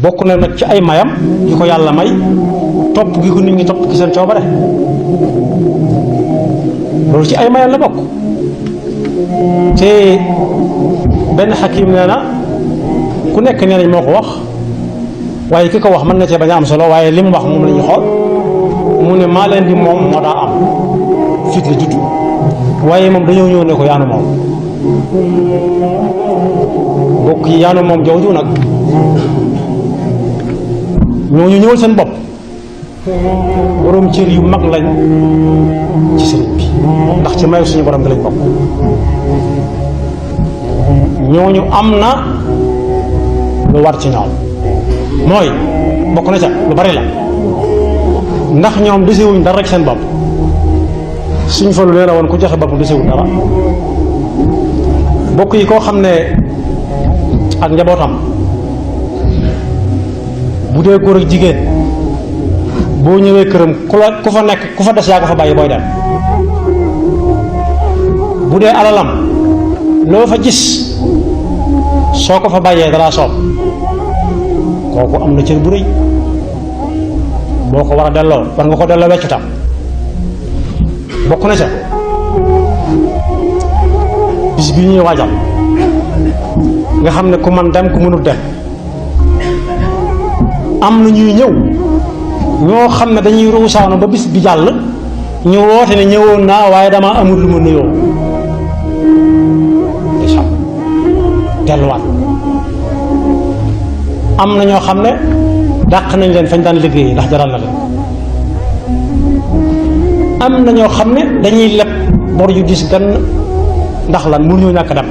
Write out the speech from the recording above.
bokk na nag ci ay mayam yu ko yàlla may topp gi ko nit ñi topp ci seen coobare loolu ci ay mayam la bokk. te benn xakim nee na ku nekk nee nañ moo ko wax waaye ki ko wax mën na cee bañ a am solo waaye li mu wax moom la ñuy xool mu ne maa leen di moom moo daa am fit la juddu waaye moom dañoo ñëw ne ko yaanu moom bokk yi yaanu moom jawju nag ñooñu ñëwal seen bopp borom cër yu mag lañ ci sëriñ bi ndax ci mayu suñu borom bi lañ bokk ñooñu am na lu war ci ñoom mooy bokk na ca lu bari la ndax ñoom desewuñ dara ci seen bopp suñ fa lu leen a woon ku joxe boppam desewuñ dara bokk yi koo xam ne ak njabootam bu dee góor ak jigéen boo ñëwee këram ku fa nekk ku fa des yaa ko fa bàyyi booy dem bu dee alalam loo fa gis soo ko fa bàyyee dara soob kooku am na cër bu rëy boo ko war a delloo war nga ko delloo weccu tam bokk na ca bis bi ñuy waajal nga xam ne ku man dem ku mënut dem am na ñuy ñëw ñoo xam ne dañuy ruusaanu ba bis bi jàll ñu woote ne ñëwoon naa waaye dama amul lu ma nuyoo di xam delluwaat am na ñoo xam ne dàq nañ leen fañ daan liggéey ndax jaral na leen am na ñoo xam ne dañuy leb bor yu dis gan ndax lan mënuñoo ñàkk dem